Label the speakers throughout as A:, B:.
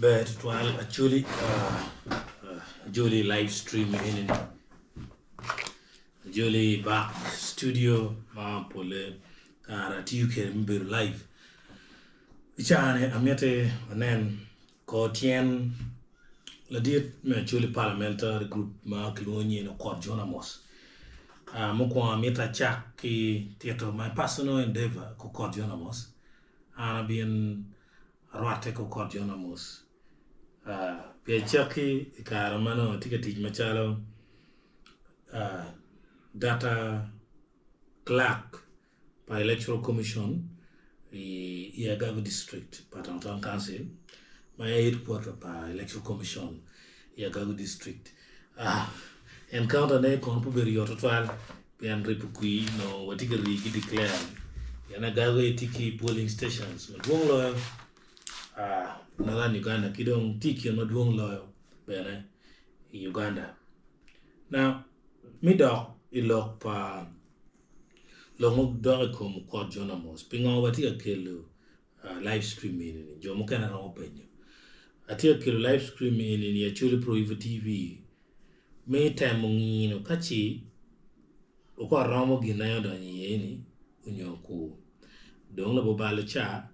A: Ber tutwal Acholi Acholi live stream eni ni Acholi bak studio ma pole kare atiyo kwede me bedo live i caa-ni amiti anen kor tyen ladit me Acholi parliamentary group ma kilwongo nyinge ni Okot John Amos mukwongo amito acak ki tito my personal endeavor ki Okot John Amos an abin arwatte ki Okot John Amos pi acakki i kare ma nongo atye ka tic macalo data clerk pa Electoral Commission i Agago District pa Town Town Council ma en aye headquarter pa Electoral Commission i Agago District. Encounter ne kono pe obedo yot tutwal pien ripo kwir onongo watye ka rii ki declare pien Agago aye tye ki polling stations madwong loyo Northern Uganda ki dong tye i kin madwong loyo bene i Uganda. Now me dok i lok pa Lok ma dok i kom Okot John Amos, Pingo watye ka kelo live stream eni-ni? Jo mukene romo penyo. Atye ka kelo live stream eni-ni i Acholi Pro Evo TV me temo ngino ka ci Okot romo gin ma en odonyo iye-ni onyo kur. Dong labongo balo ca,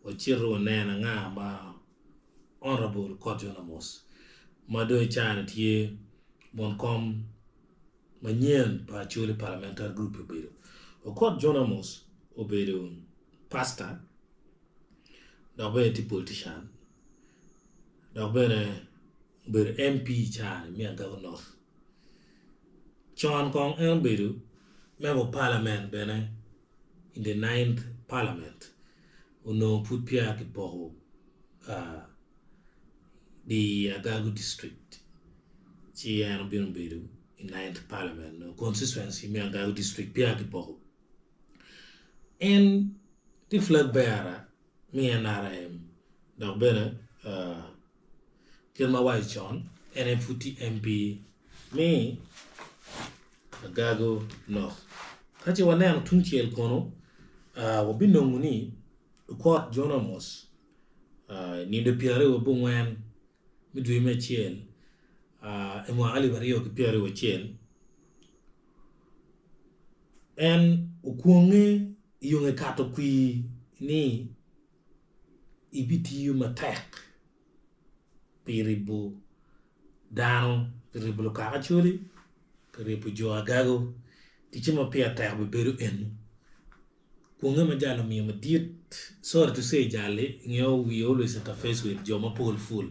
A: wacito waneno anga ma Honourable Okot John Amos ma dong i caa-ni tye won kom manyen pa Acholi Parliamentary Group obedo. Okot John Amos obedo pastor dok bene tye politician dok bene obedo MP i caa-ni me Agago North. Con kong en obedo member of parliament bene in the ninth parliament onongo pud peya kipoko i Agago district ci en obino obedo i ninth parliament nyo constituency me Agago district peya kipoko. En tye flag bearer me NRM dok bene kit ma awaco con en aye pud tye MP me Agago North. Ka ce waneno tungcel kono wabinongo ni Okot John Amos i nino 24 me dwe me acel i mwaka 2021, en okwonge i yo nge kato kwir ni ebitiyo matek pi ribo dano, pi ribo lukaka Acholi, pi ribo jo Agago, ticce ma pire tek obibedo eno. Kwonge ma jal omiyo madit sorry to say jal-li ingeyo we always interface with jo mapol ful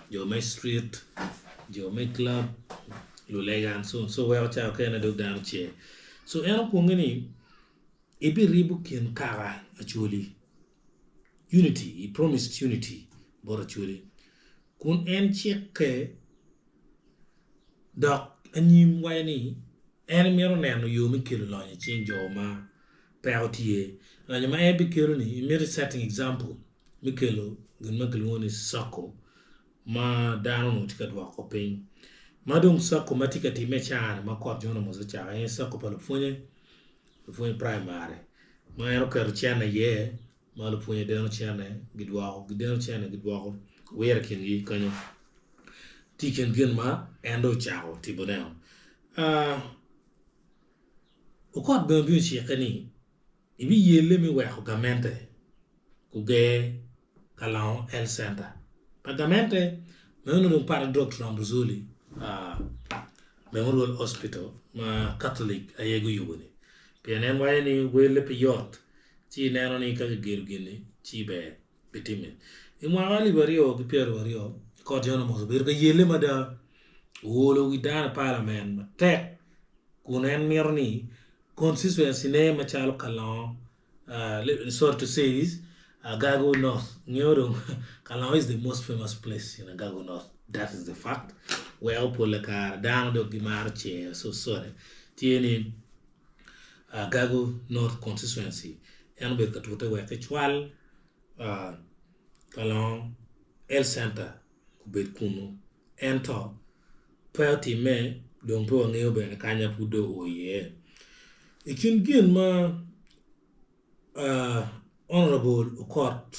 A: jo me street jo me club lulega and so on so weko cawa okene dong dano cer so en okwonge ni ebiribo kin kaka Acholi unity he promised unity bot Acholi kun en cikke Dok anyim waco ni en mito neno yo me kelo lonyo i cing jo ma peko tye. Lonyo ma en bikelo-ni miti setting example me kelo gin ma kilwongo ni cako ma dano onongo tye ka dwoko piny. Ma dong cako ma tye ka timme i caa-ni ma kot John Amos ocako aye cako pa lupwonye, lupwonye praimari ma en oketo cene iye ma lupwonye deno cene gidwoko gideno cene gidwoko wiro i kingi kenyo. Tye i kin gin ma en dong ocako timone-o. Okot bene obino ocikke ni ebiyelle me weko gamente oger Kalongo Health Center. Pa gamente meno dong pat Dr. Ambuzoli Memorial Hospital ma Catholic aye guyubo-ni pien en waco ni welle pe yot ci ineno ni ka kigedo gin-ni ci ber. Bitimme. I mwaka alip aryo ki pyeraryo, kot John Amos obedo ka yelle mada, oolo wi dano i palamen matek kun en mito ni constituency ne macalo Kalongo, sorry to say this, Agago North, ngeyo dong Kalongo is the most famous place in Agago North, that is the fact, weko pole kare dano dong gimaro cer so sorry, tye ni Agago North constituency en obedo ka tute wek ecwal Kalongo Health Center obed kunu ento pe otimme dong pe wangeyo bene kanya pud dong oo iye. I kin gin ma Honourable Okot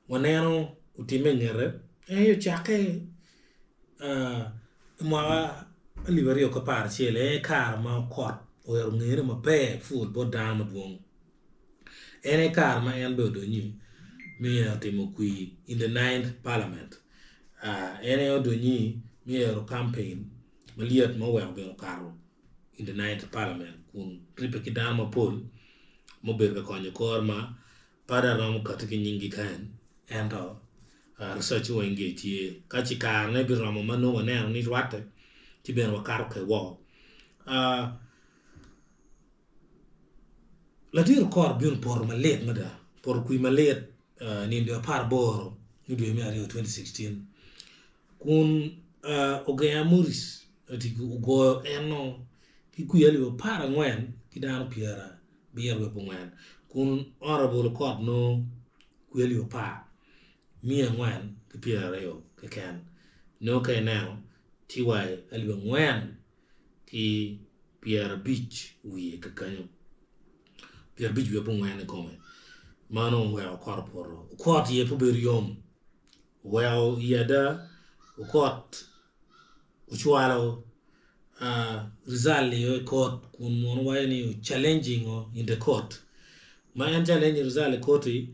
A: waneno otimme i ngete. En aye ocakke i mwaka 2011 en aye kare ma okot oweko ngene maber pul bot dano madwong. En aye kare ma en bene odonyo me timo kwir in the ninth parliament. En aye odonyo me ero campaign malyet ma oweko bene okato in the ninth parliament kun ribbe ki dano mapol ma obedo ka konyo kore ma pe dong aromo kati ki nyinggi kany ento research weng gire tye ka ci karene biromo ma nongo waneno ni rwatte ci bene wakato kwede woko. Latin okot obino opoto malit mada opoto kwir malit nino dwe 18 me dwe me aryo 2016 kun ogenga Maurice ogoyo eno ki kwir 14,000 ki dano 74 kun Honourable Okot nongo kwir 10,420 keken nongo ka ineno tye wa 4,050 wiye kakanyo 54 ikome mano oweko Okot opoto Okot iye pe obedo yom oweko i ada Okot ocwalo result i court kun munu waco ni challenging in the court ma en challenging result i court-ti.